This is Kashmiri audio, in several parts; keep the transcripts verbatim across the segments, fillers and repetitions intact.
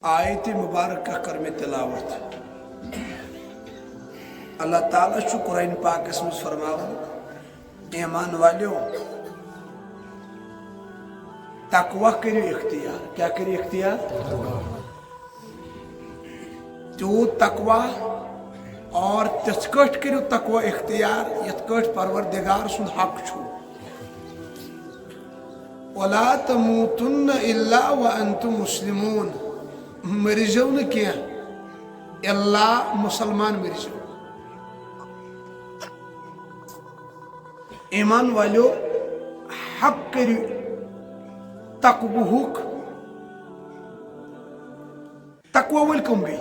آیت مبارکہ کٔر مےٚ تلاوت۔ اللہ تعالیٰ چھُ قرآن پاکس منٛز فرماوان، ایمان والیو، تقوی کٔرِو اختیار۔ کیٛاہ کٔرِو اختیار؟ تیوٗت تقوی اور تِتھ کٲٹھۍ کٔرِو تقوی اختیار، یِتھ کٲٹھۍ پروردگار سُنٛد حق چھُ۔ ولا تموتن الا وانتم مسلمون۔ مٔرۍزیو نہٕ کینٛہہ، الا مسلمان مٔرۍزیو۔ ایمان والیو، حق کٔرِو تقوہُک۔ تقوی وٲلۍ کٕم گٔے؟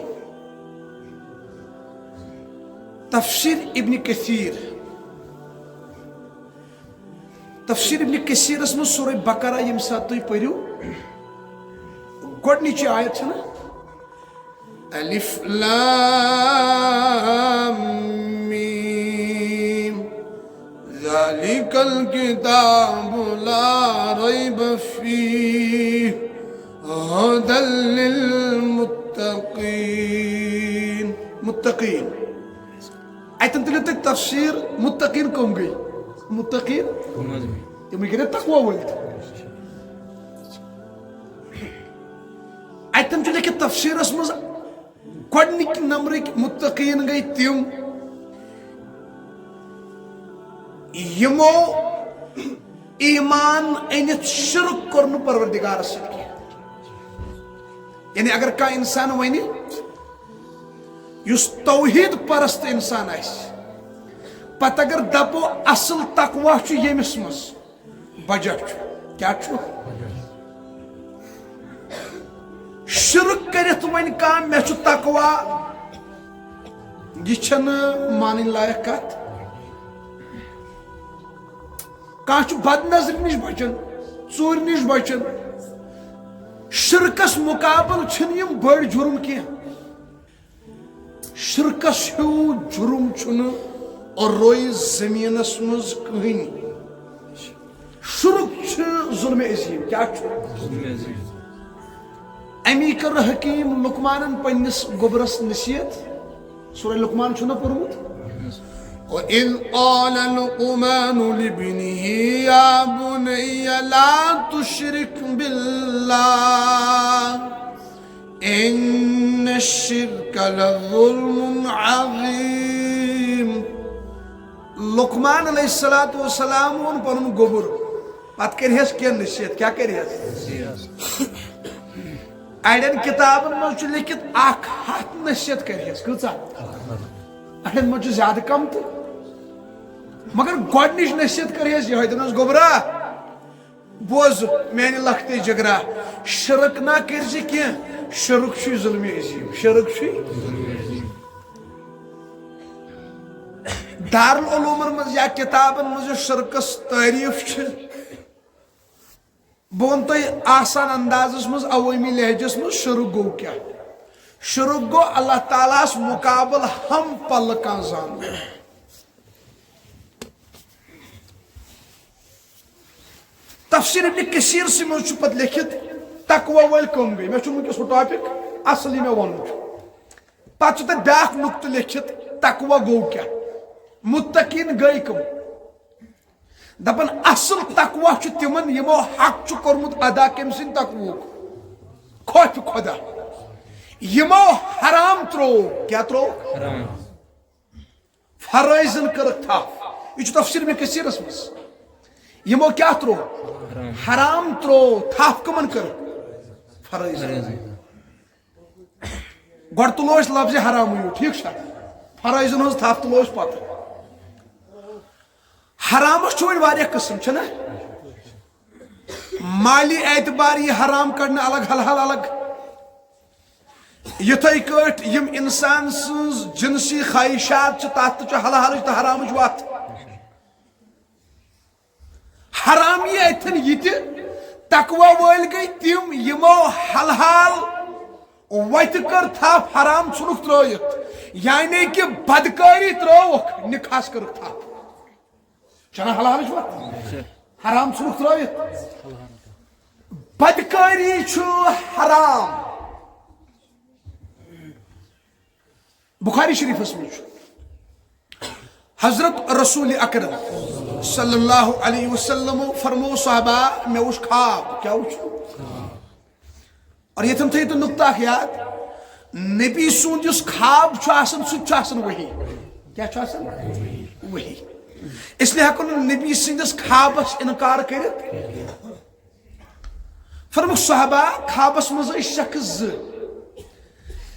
تفسیر ابن کثیر، تفسیر ابن کثیرس منٛز سورہ بقرہ ییٚمہِ ساتہٕ تُہۍ پٔرِو، گۄڈٕنِچی آیت چھَنہ؟ الف لام میم، ذلك الكتاب لا ريب فيه، هدى للمتقين۔ متقین۔ اتن تُلِو تُہۍ تفسیر، متقین کم گٔے؟ متقین؟ تِمے گٔے نا تقوی وٲلۍ۔ اتن چھُ لیکھِتھ تفسیرس منٛز گۄڈنِکۍ نمبرٕکۍ متقین گٔے تِم، یِمو ایمان أنِتھ شرک کوٚر نہٕ پروردگارس سۭتۍ کینٛہہ۔ یعنی اگر کانٛہہ انسان ونہِ، یُس توحید پرست انسان آسہِ، پتہٕ اگر دپو اصل تقوی چھُ ییٚمِس منٛز، بجٹ چھُ۔ کیٛاہ چھُ؟ شرک کٔرِتھ وۄنۍ کانٛہہ، مےٚ چھُ تقوی، یہِ چھَنہٕ مانٕنۍ لایق کتھ۔ کانٛہہ چھُ بد نظری نِش بچان، ژوٗرِ نِش بچان۔ شرکس مقابل چھِنہٕ یِم بٔڑۍ جُرم کینٛہہ۔ شرکس ہیوٗ جُرم چھُنہٕ رویہِ زٔمیٖنس منٛز کٕہٕنۍ۔ شرک چھُ ظلم عظیم۔ کیٛاہ چھُ؟ امی کٔر حکیم لقمانن پننِس گوٚبرس نصیحت۔ سورہ لقمان چھُو نا پوٚرمُت؟ وَإِذْ قَالَ لُقْمَانُ لِابْنِهِ يَا بُنَيَّ لَا تُشْرِكْ بِاللَّهِ إِنَّ الشِّرْكَ لَظُلْمٌ عَظِيمٌ۔ لقمان علیہ الصلوۃ والسلام ووٚن پنُن گوٚبُر، پتہٕ کٔرِہَس کینٛہہ نصیحت۔ کیٛاہ کٔرِہَس؟ اڑٮ۪ن کتابن منٛز چھُ لیکھِتھ اکھ ہتھ نصیحت کٔرِہَس۔ کۭژاہ؟ اڑٮ۪ن منٛز چھُ زیادٕ کم تہٕ، مگر گۄڈٕنِچ نصیحت کٔرِہَس یِہوٚے، دوٚپنَس، گوٚبرا، بوز میانہِ لختِ جگرا، شرک نہ کٔرۍ زِ کینٛہہ، شرک چھُے ظلمِ عظیم، شرک چھُے۔ دارالعلومن منٛز یا کتابن منٛز یُس شرکس تعریف چھِ، بہٕ وَنہٕ تۄہہِ آسان اندازس منٛز، عوٲمی لہجس منٛز، شرک گوٚو کیٛاہ؟ شرک گوٚو اللہ تعالیٰ ہس مقابل ہم پلہٕ کانٛہہ زانُن۔ تفسیر ابن کثیر سٕے منٛز چھُ پتہٕ لیکھِتھ، تقوی وٲلۍ کٕم گٔے۔ مےٚ چھُ وٕنکیٚس ہُہ ٹاپک اصل، یہِ مےٚ ووٚنمُت چھُ۔ پتہٕ چھُ تتہِ بیٛاکھ نُقطہٕ لیکھِتھ، تقوی گوٚو کیٛاہ، متقین گٔے کٕم۔ دپان، اصل تقوی چھُ تِمن، یِمو حق چھُ کوٚرمُت ادا کٔمۍ سٕنٛدِ تقویُک؟ خوفِ خدا۔ یِمو حرام ترٛوو۔ کیٛاہ ترٛوو؟ حرام۔ فرٲیضن کٔرٕکھ تھپھ۔ یہِ چھُ تفسیر ابن کثیرس منٛز۔ یِمو کیٛاہ ترٛوو؟ حرام۔ حرام ترٛوو۔ تھپھ کٕمن کٔرٕکھ؟ فرٲیضن۔ فرٲیضن۔ گۄڈٕ تُلو أسۍ لفظِ حرامٕے یوت، ٹھیٖک چھا؟ فرٲیضن ہٕنٛز تھپھ تُلو أسۍ پتہٕ۔ حرامس چھُ وۄنۍ واریاہ قٕسم، چھُنہ؟ مالی اعتبار یی حرام کڑنہٕ الگ، حلال الگ۔ یِتھے کٲٹھۍ یِم انسان سٕنٛز جنسی خواہشات چھِ، تتھ تہِ چھِ حلالٕچ تہٕ حرامٕچ وتھ۔ حرام یی اتھن یہِ تہِ، تقوی وٲلۍ گٔے تِم، یِمو حلال وتہِ کٔر تھپھ، حرام ژھُنُکھ ترٲوِتھ، یعنی کہِ بدکٲری ترٲوکھ، نکاحس کٔرٕکھ تھپھ۔ چھنا حلالٕچ وتھ؟ حرام ژھُنُکھ ترٲوِتھ۔ بدکٲری چھُ حرام۔ بخاری شریفس منٛز چھُ، حضرت رسول اکرم صلی اللہ علیہ وسلم فرمو، صحابہ، مےٚ وُچھ خواب۔ کیٛاہ وُچھ؟ اور ییٚتٮ۪ن تھٲیِو تُہۍ نُقطہٕ اکھ یاد، نبی سُنٛد یُس خواب چھُ آسان، سُہ تہِ چھُ آسان وحی۔ کیٛاہ چھُ آسان؟ وحی۔ اس لیے ہٮ۪کو نہٕ نبی سٕنٛدِس خوابس انکار کٔرِتھ۔ فرمووُکھ، صحابہ، خوابس منٛز ٲسۍ شخص زٕ،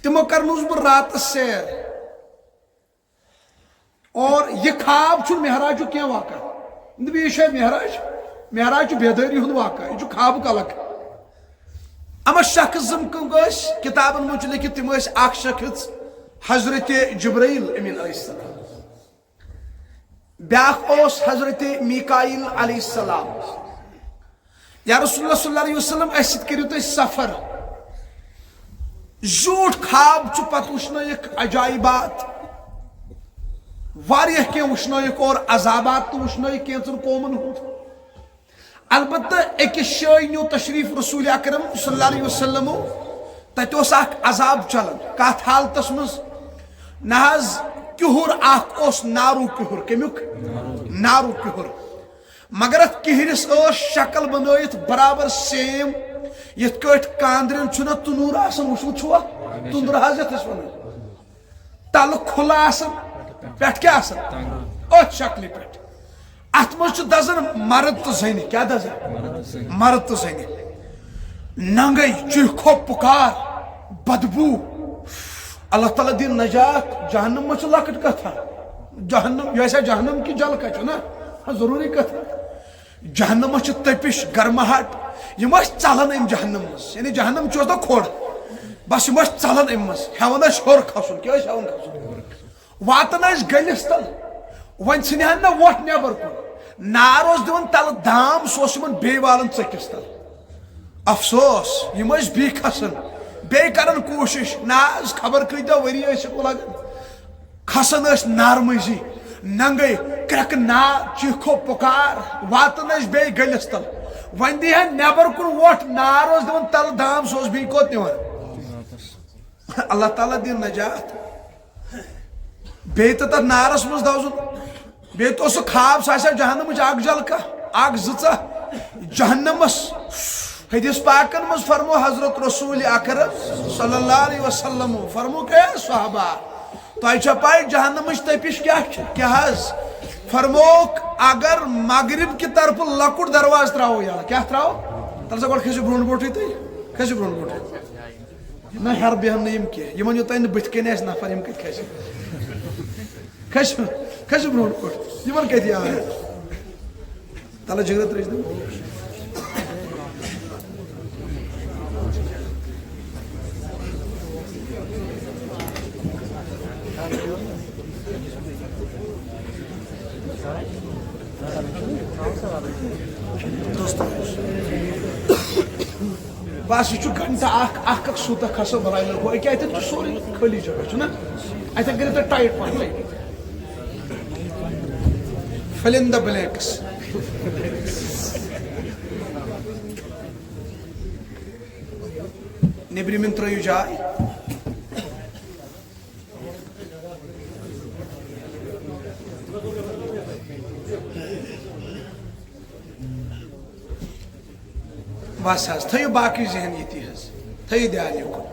تِمو کرنووُس بہٕ راتس سیر۔ اور یہِ خواب چھُنہٕ معراجُک کینٛہہ واقعہ۔ نبی، یہِ چھُ معراج، معراج چھُ بیدٲری ہُنٛد واقعہ، یہِ چھُ خوابُک الگ۔ اما شخص زٕ کٕم ٲسۍ؟ کِتابن منٛز چھُ لیکھِتھ، تِم ٲسۍ، اکھ شخص حضرت جبرائیل امین علیہ السلام، بیاکھ اوس حضرت میکائیل علیہ السلام۔ یا رسول اللہ صلی اللہ علیہ وسلم، اسہِ سۭتۍ کٔرِو تُہۍ سفر۔ زیوٗٹھ خواب چھُ، پتہٕ وٕچھنٲیِکھ عجائبات، واریاہ کینٛہہ وٕچھنٲیِکھ اور عذابات تہِ وٕچھنٲیِکھ کینٛژن قومن ہُنٛد۔ البتہ أکِس جایہِ نیوٗ تشریف رسول اکرم صلی اللہ علیہ وسلم، تتہِ اوس اکھ عذاب چلان۔ کتھ حالتس منٛز؟ نہ حظ، کِہُر اکھ اوس، نارو کِہُر۔ کمیُک؟ نارو کِہُر۔ مگر اتھ کِہرِس ٲس شکل بنٲیِتھ برابر سیم، یِتھ کٲٹھۍ کاندرٮ۪ن چھُنہ تُنُر آسان، وٕچھمُت چھُوا؟ تُندُر حظ یتھ أسۍ ونان۔ تلہٕ کھُلہٕ آسان، پٮ۪ٹھٕ کیٛاہ آسان؟ أتھۍ شکلہِ پٮ۪ٹھ۔ اتھ منٛز چھُ دزان مرد تہٕ زنہِ۔ کیٛاہ دزان؟ مرد تہٕ زنہِ۔ ننگے، چیخو پکار، بدبو۔ اللہ تعالیٰ دِن نجات۔ جہنم منٛز چھِ لۄکٕٹ کتھا۔ جہنم، یہِ آسیا جہنم کہِ جلکا چھُ نا؟ ہا، ضروٗری کتھا۔ جہنمس چھِ تٔپِش، گرماہٹ۔ یِم ٲسۍ ژلان امہِ جہنم منٛز۔ یعنی جہنم چھُ اوس نہ کھوٚڑ۔ بس یِم ٲسۍ ژلان امہِ منٛز۔ ہٮ۪وان ٲسۍ ہیوٚر کھسُن۔ کیٛاہ ٲسۍ ہٮ۪وان کھسُن؟ واتان ٲسۍ گٔلِس تل۔ وۄنۍ ژھٕنہِ ہن نہ وۄٹھ نٮ۪بر کُن۔ نار اوس دِوان تلہٕ دام، سُہ اوس یِمن بیٚیہِ والان ژٔکِس تل۔ افسوس، یِم ٲسۍ بیٚیہِ کھسان، بیٚیہِ کران کوٗشش۔ نہ حظ، خبر کۭتیاہ ؤری ٲسِکھ لگان۔ کھسان ٲسۍ نارٕ مٔنٛزی، ننگے، کرٛٮ۪کہٕ ناد، چیخو پُکار، واتان ٲسۍ بیٚیہِ گٔلِس تل۔ وۄنۍ دی ہا نٮ۪بر کُن وۄٹھ، نار اوس دِوان تلہٕ دام، سُہ اوس بیٚیہِ کوٚت نِوان؟ اللہ تعالیٰ دِن نجات۔ بیٚیہِ تہٕ تتھ نارس منٛز دزُن۔ بیٚیہِ تہِ اوس سُہ خواب، سُہ آسہِ ہا جہنمٕچ اکھ جلکہ، اکھ زٕژہ جہنمس۔ حدیث پاکن منٛز فرمو حضرت رسول اکرم صلی اللہ علیہ وسلم، فرمووُکھ، اے صحابہ، تۄہہِ چھا پاے جہنمٕچ تٔپِش کیٛاہ چھِ؟ کیٛاہ حظ؟ فرمووُکھ، اگر مغرب کہِ طرفہٕ لۄکُٹ دروازٕ ترٛاوو یلہٕ، کیٛاہ ترٛاوو؟ تَلہٕ سا گۄڈٕ کھٔسِو برٛونٛٹھ برٛونٛٹھٕے تُہۍ، کھٔسِو برٛونٛٹھ برٛونٛٹھٕے۔ نہ، ہیرٕ بیٚہن نہٕ یِم کینٛہہ۔ یِمن یوٚتام نہٕ بٕتھِ کنہِ آسہِ نفر، یِم کتہِ کھسن؟ کھسہِ، کھسہِ برونٛٹھ کُن۔ یِمن کتہِ یاد؟ تلہٕ جگرت ترٲیِو۔ دوستو، بس، یہِ چھُ گھنٹہٕ اکھ، اکھ اکھ سوٗتہ کھسو بلاے لگو۔ أکیٛاہ اَتٮ۪تھ چھُ سورُے خٲلی جگہ، چھُنہ؟ اَتٮ۪تھ کٔرِو تُہۍ tight پہن۔ Fill in the blanks۔ نیٚبرِمٮ۪ن ترٲیِو جاے۔ بس حظ، تھٲیِو باقٕے ذہن ییٚتی حظ، تھٲیِو دھیان یُکُن۔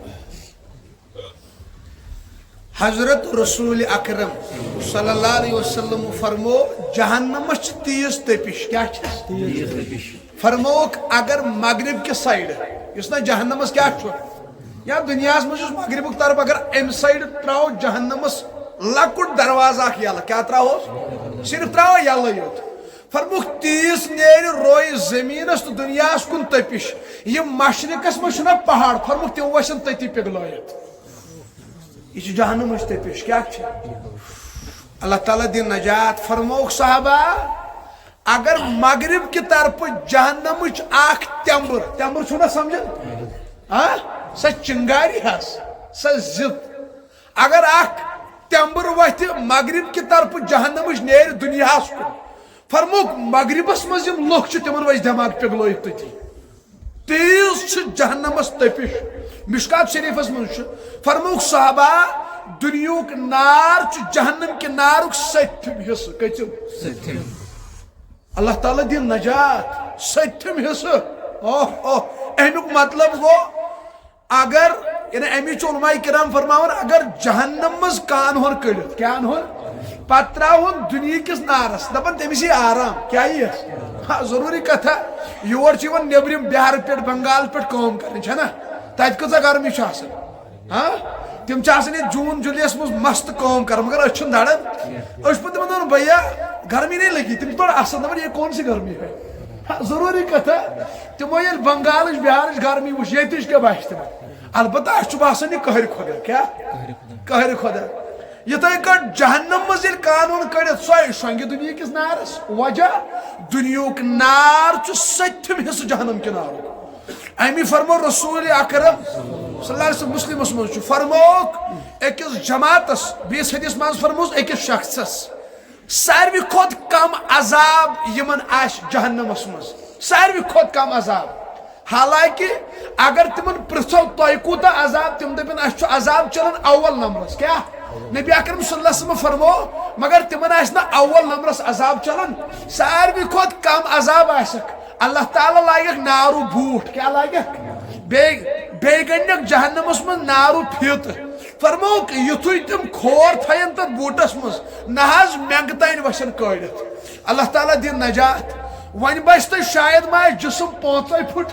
حضرت رسول اکرم صلی اللہ علیہ وسلم فرمو، جہنمس چھِ تیز تٔپِش۔ کیٛاہ چھِ؟ تیز تٔپِش۔ فرمووُکھ، اگر مغرب کہِ side، یُس نہ جہنمس کیٛاہ چھُ، یا دُنیاہس منٛز یُس مغربُک طرف، اگر امہِ side ترٛاوو جہنمس لۄکُٹ دروازٕ اکھ یلہٕ، کیٛاہ ترٛاوہوس؟ صرف ترٛاوو یلہٕ یوت۔ فرمووُکھ، تیٖژ نیرِ روے زٔمیٖنس تہٕ دُنیاہس کُن تٔپِش۔ یِم مشرقس منٛز چھِنہ پہاڑ، فرمووُکھ، تِم وسن تٔتی پِگلٲیِتھ۔ یہِ چھِ جہنمٕچ تٔپِش۔ کیٛاہ چھِ؟ اللہ تعالیٰ دِن نجات۔ فرمووُکھ صحابہ، اگر مغرب کہِ طرفہٕ جہنمٕچ اکھ تٮ۪مبٕر، تٮ۪مبٕر چھُو نہ سمجھان؟ ہاں؟ سۄ چنگاری حظ، سۄ ضد۔ اگر اکھ تٮ۪مبٕر وتھِ مغرب کہِ طرفہٕ جہنمٕچ، نیرِ دُنیاہس کُن، فرمووُکھ، مغربس منٛز یِم لُکھ چھِ، تِمن وسہِ دٮ۪ماغ پِگلٲیِتھ تٔتی۔ تیز چھِ جہنمس تٔپِش۔ مشکات شریفس منٛز چھُ، فرمووُکھ صحابہ، دُنیہُک نار چھُ جہنم کہِ نارُک سٔتِم حصہٕ۔ کٔژِم؟ سٔتِم۔ اللہ تعالیٰ دِن نجات۔ سٔتِم حصہٕ۔ اوہ، اوہ۔ اَمیُک مطلب گوٚو، اگر، یعنی اَمی چھُ علماء کرام فرماوان، اگر جہنم منٛز کانہٕ ہن کٔڑِتھ، کیٛاہ ہن؟ پتہٕ ترٛاوہون دُنیہکِس نارس، دَپان تٔمِس یی آرام۔ کیٛاہ یِیَس؟ ہا، ضروٗری کتھا۔ یور چھِ یِوان نیٚبرِم بِہارٕ پٮ۪ٹھ، بنگال پٮ۪ٹھ کٲم کرنہِ، چھَنا؟ تَتہِ کۭژاہ گرمی چھِ آسان؟ ہاں؟ تِم چھِ آسان ییٚتہِ جوٗن جُلیَس منٛز مست کٲم کران، مگر أسۍ چھِنہٕ دَران۔ أسۍ چھِ پَتہٕ تِمن دَپان، "بھیا، گرمی نہیں لگی؟" تِم چھِ تورٕ اَصٕل دَپان، "یہ کون سی گرمی ہے؟" ہاں، ضروٗری کَتھا۔ تِمو ییٚلہِ بنگالٕچ، بِہارٕچ گرمی وٕچھ، ییٚتِچ کیٛاہ باسہِ تِمن؟ البتہ اَسہِ چھُ باسان، یہِ قہرِ خۄدا۔ کیٛاہ؟ قہرِ خۄدا۔ یِتھَے کٲٹھۍ جہنم منٛز ییٚلہِ قانوٗن کٔڑِتھ، سۄے شۄنٛگہِ دُنیہکِس نارس۔ وجہ، دُنیہُک نار چھُ سٔتِم حصہٕ جہنم کہِ نارُک۔ امی فرمو رسول اکرم صلی اللہ علیہ وسلم، مسلمس منٛز چھُ، فرمووُکھ، أکِس جماعتس، بیٚیِس حدیث منٛز فرمووُس أکِس شخصس، ساروی کھۄتہٕ کم عذاب یِمن آسہِ جہنمس منٛز، ساروی کھۄتہٕ کم عذاب۔ حالانکہ اگر تِمن پرژھو، "تۄہہِ کوٗتاہ عذاب؟" تِم دٔپِن، "اَسہِ چھُ عذاب چلان اول نمبرس۔" کیٛاہ؟ نبی اکرم صلی اللہ علیہ وسلم فرمو، مگر تِمن آسہِ نہٕ اول نمبرس عذاب چلان، ساروی کھۄتہٕ کم عذاب آسٮ۪کھ۔ اللہ تعالیٰ لاگٮ۪کھ نارو بوٗٹھ۔ کیٛاہ لاگٮ۪کھ؟ بیٚیہِ، بیٚیہِ گنڈٮ۪کھ جہنمس منٛز نارو فیٖتہٕ۔ فرمووُکھ، یُتھُے تِم کھور تھاین تتھ بوٗٹس منٛز، نہ حظ مٮ۪نٛگہٕ تانۍ وسن کٲڑِتھ۔ اللہ تعالیٰ دِن نجات۔ وۄنۍ بچہِ تۄہہِ شاید ما آسہِ جسم پانٛژے پھٕٹ،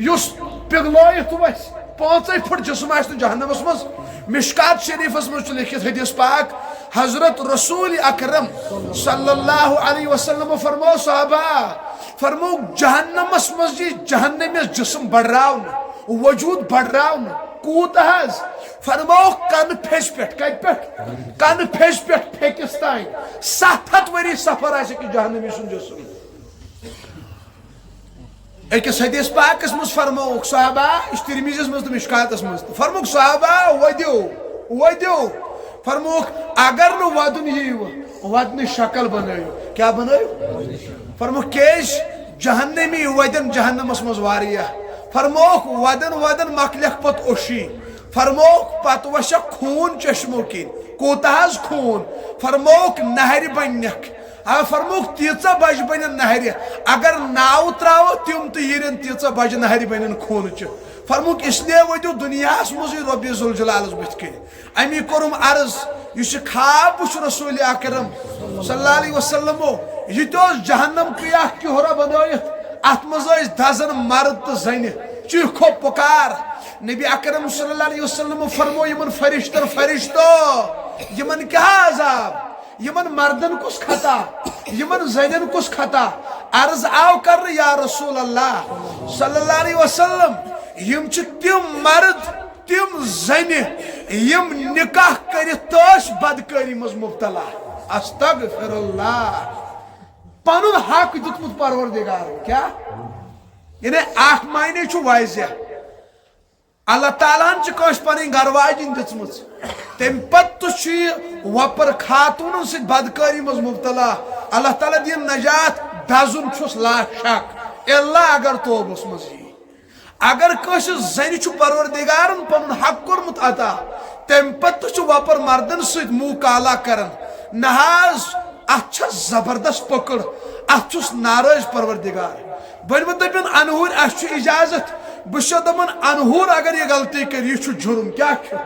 یُس پِگلٲیِتھ وسہِ، پانٛژے پھٕٹ جسم آسہِ نہٕ جہنمس منٛز۔ مشکات شریفس منٛز چھُ لیکھِتھ حدیث پاک، حضرت رسول اکرم صلی اللہ علیہ وسلم فرمو، صحابہ، فرمو، جہنمس منٛز یی جہنمی جسم بڑراونہٕ، وجود بڑراونہٕ۔ کوٗتاہ حظ؟ فرمووُکھ، کنہٕ پھیٚسہِ پٮ۪ٹھ۔ کتہِ پٮ۪ٹھ؟ کنہٕ پھیٚسہِ پٮ۪ٹھ پھیٚکِس تام۔ ستھ ہتھ ؤری سفر آسہِ أکِس جہنمی سُنٛد جسم۔ أکِس حدیث پاکس منٛز فرمووُکھ، صحابہ، یہِ چھُ ترمذیس منٛز تہٕ مشکاتس منٛز تہٕ، فرمووُکھ، صحابہ، ودِو، ودِو۔ فرمووُکھ، اگر نہٕ ودُن ییٖوٕ، ودنٕچ شکل بنٲیِو۔ کیٛاہ بنٲیِو؟ فرمووُکھ، کیٛازِ؟ جہنمی ودن جہنمس منٛز واریاہ۔ فرمووُکھ، ودن ودن مۄکلٮ۪کھ پتہٕ اوٚشی۔ فرمووُکھ، پتہٕ وسٮ۪کھ خوٗن چشمو کِنۍ۔ کوٗتاہ حظ خوٗن؟ فرمووُکھ، نہرِ بنٮ۪کھ۔ آ، فرمووُکھ، تیٖژاہ بجہِ بنن نہرِ، اگر ناوٕ تراوو، تِم تہِ یِرن، تیٖژاہ بجہِ نہرِ بنن خوٗنہٕ چہِ۔ فرمووُکھ، اس لیے وٲتِو دُنیاہس منٛزٕے رۄبِ ذوالجلالس بٕتھِ کنہِ۔ امی کوٚرُم عرض، یُس یہِ خواب وُچھ رسول اکرم صلی اللہ علیہ وسلمو، یہِ تہِ اوس جہنم کُے اکھ کِہرہ بنٲیِتھ، اتھ منٛز ٲسۍ دزن مرد تہٕ زنہِ، چیٖکھو پُکار۔ نبی اکرم صلی اللہ علیہ وسلمو فرمو یِمن فرشتن، فرشتو، یِمن کیٛاہ عذاب؟ یِمن مردن کُس خطا؟ یِمن زنٮ۪ن کُس خطا؟ عرض آو کرنہٕ، یا رسول اللہ صلی اللہ علیہ وسلم، یِم چھِ تِم مرد، تِم زنہِ، یِم نکاح کٔرِتھ تہِ ٲسۍ بدکٲری منٛز مبتلا۔ استغفر اللہ۔ پنُن حق دیُتمُت پروردگارن۔ کیٛاہ؟ یعنی اکھ معنی چھُ واضح، اللہ تعالیٰ ہن چھِ کٲنٛسہِ پنٕنۍ گرٕ واجِنۍ دِژمٕژ، تمہِ پتہٕ تہِ چھُ یہِ وۄپر خاتوٗنن سۭتۍ بدکٲری منٛز مبتلا۔ اللہ تعالیٰ دِیِن نجات، دزُن چھُس لا شک، الا اگر توبس منٛز یی۔ اگر کٲنٛسہِ زنہِ چھُ پروردگارن پنُن حق کوٚرمُت عطا، تمہِ پتہٕ تہِ چھُ وۄپر مردن سۭتۍ منہ کالا کران، نہ حظ، اتھ چھےٚ زبردست پکڑ، اتھ چھُس ناراض پروردگار۔ بٔلۍ مہ دٔپِن انہورۍ، اسہِ چھُ اجازت۔ بہٕ چھُسو دپان، انہور اگر یہِ غلطی کرِ، یہِ چھُ جُرم۔ کیٛاہ چھُ؟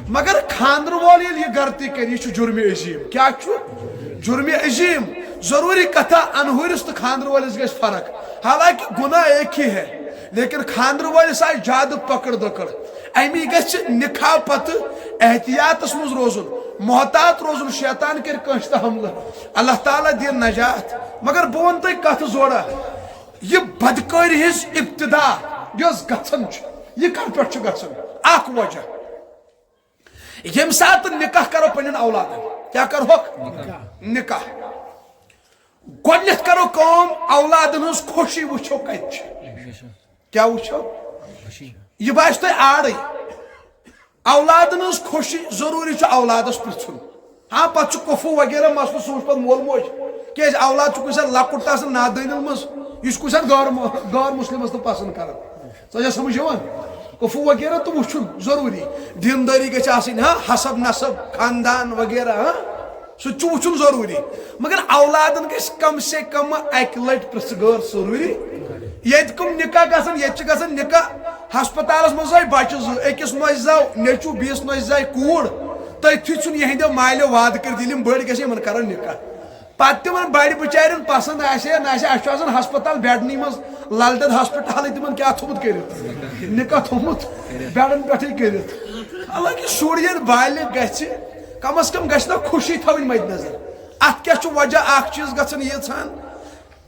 مگر خانٛدرٕ وول ییٚلہِ یہِ غلطی کرِ، یہِ چھُ جُرمِ عظیٖم۔ کیٛاہ چھُ؟ جُرمِ عظیٖم۔ ضروٗری کتھا، انہورِس تہٕ خانٛدرٕ وٲلِس گژھِ فرق۔ حالانکہ گناہ ایک ہی ہے، لیکن خانٛدرٕ وٲلِس آسہِ زیادٕ پکڑ دکڑ۔ امی گژھِ نکاح پتہٕ احتیاطس منٛز روزُن، محتاط روزُن، شیطان کرِ کٲنٛسہِ تہِ حملہٕ۔ اللہ تعالیٰ دِیِن نجات۔ مگر بہٕ ونہٕ تۄہہِ کتھ زورا، یہِ بدکٲری ہٕنٛز ابتدا یۄس گژھان چھِ، یہِ کتھ پٮ۪ٹھ چھِ گژھان؟ اکھ وجہ، ییٚمہِ ساتہٕ نکاح کرو پننٮ۪ن اولادن، کیٛاہ کرہوکھ؟ نکاح۔ گۄڈٕنٮ۪تھ کرو کٲم، اولادن ہٕنٛز خوشی وٕچھو کتہِ چھِ۔ کیٛاہ وٕچھو؟ یہِ باسہِ تۄہہِ آڑٕے۔ اولادن ہٕنٛز خوشی ضروٗری چھُ اولادس پرٛژھُن۔ ہاں، پتہٕ چھُ کفو وغیرہ مسلہٕ، سُہ وٕچھ پتہٕ مول موج۔ کیٛازِ اولاد چھُ کُنہِ ساتہٕ لۄکُٹ تہٕ آسان نادٲنی منٛز، یہِ چھُ کُنہِ ساتہٕ غٲر مُ-، غٲر مسلمس تہِ پسنٛد کران۔ ژےٚ چھا سمجھ یِوان؟ کفو وغیرہ تہٕ وٕچھُن ضروٗری۔ دیندٲری گژھِ آسٕنۍ، ہاں، حسب نسب، خاندان وغیرہ، ہاں، سُہ تہِ چھُ وٕچھُن ضروٗری۔ مگر اولادن گژھِ کم سے کم اکہِ لٹہِ پرژھ گٲر ضروٗری۔ ییٚتہِ کٕم نکاح گژھن، ییٚتہِ چھِ گژھان نکاح ہسپتالس منٛز زاے بچہِ زٕ، أکِس نۄشہِ زاو نیٚچوٗ، بیٚیِس نۄشہِ زاے کوٗر، تٔتھی ژھُن یِہنٛدیو مالٮ۪و وعدٕ کٔرِتھ، ییٚلہِ یِم بٔڑۍ گژھِ، یِمن کرو نکاح۔ پتہٕ تِمن بڑِ بچارٮ۪ن پسند آسہِ یا نہ آسہِ، اسہِ چھُ آسان ہسپتال بیڈنٕے منٛز، لل دٮ۪د ہسپتالٕے تِمن کیٛاہ تھوٚمُت کٔرِتھ؟ نکاح تھوٚمُت بیڈن پٮ۪ٹھٕے کٔرِتھ۔ حالانکہ شُر ییٚلہِ بالغ گژھِ، کم از کم گژھِ نہ خوشی تھاوٕنۍ مدِ نظر۔ اتھ کیٛاہ چھُ وجہ؟ اکھ چیٖز گژھان ییٖژہن،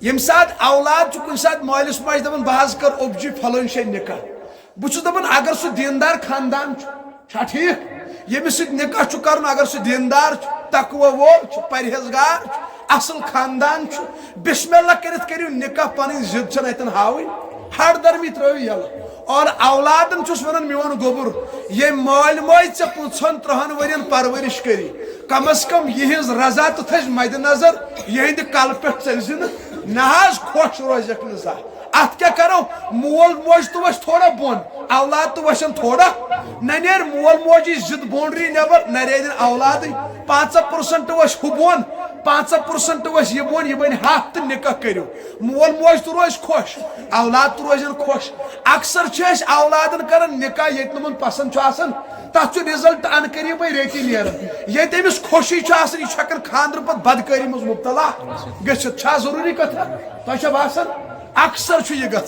ییٚمہِ ساتہٕ اولاد چھُ کُنہِ ساتہٕ مٲلِس ماجہِ دپان، بہٕ حظ کرٕ اوٚبجہِ فلٲنۍ جایہِ نکاح، بہٕ چھُس دپان، اگر سُہ دیندار خاندان چھُ، چھا ٹھیٖک؟ ییٚمِس سۭتۍ نکاح چھُ کرُن، اگر سُہ دیندار چھُ، تقوی وول چھُ، پرہیزگار چھُ، اصل خاندان چھُ، بسم اللہ کٔرِتھ کٔرِو نکاح، پنٕنۍ ضد چھنہٕ اتٮ۪ن ہاوٕنۍ، ہر درمی ترٲیِو یلہٕ۔ اور اولادن چھُس ونان، میون گوٚبُر، ییٚمۍ مٲلۍ مٲج ژےٚ پٕنٛژٕہن ترٕٛہن ؤرین پرورش کٔری، کم از کم یِہنٛز رضا تہٕ تھٲیزِ مدِ نظر، یِہنٛدِ کلہٕ پٮ۪ٹھ ژٔلزِ نہٕ۔ نہ حظ، خۄش روزٮ۪کھ نہٕ زانٛہہ۔ اتھ کیٛاہ کرو؟ مول موج تہٕ وَسہِ تھوڑا بۄن، اولاد تہٕ وَسن تھوڑا۔ نہ نیرِ مول موجی ضد boundary نٮ۪بر، نہ نیرِ اولادٕے۔ پنٛژاہ percent وَسہِ ہُہ بۄن، پنٛژاہ percent وَسہِ یہِ بۄن، یہِ بنہِ ہتھ تہٕ نکاح کٔرِو۔ مول موج تہِ روزِ خۄش، اولاد تہِ روزن خۄش۔ اکثر چھِ أسۍ اولادن کران نکاح، ییٚتہِ نہٕ یِمن پسند چھُ آسان، تتھ چھُ result ان قریبے ریتی نیران۔ ییٚتہِ أمِس خوشی چھُ آسان، یہِ چھُ ہٮ۪کان خاندرٕ پتہٕ بدکٲری منٛز مبتلا گٔژھِتھ۔ چھا ضروٗری کتھا؟ تۄہہِ چھا باسان؟ اکثر چھُ یہِ گژھان۔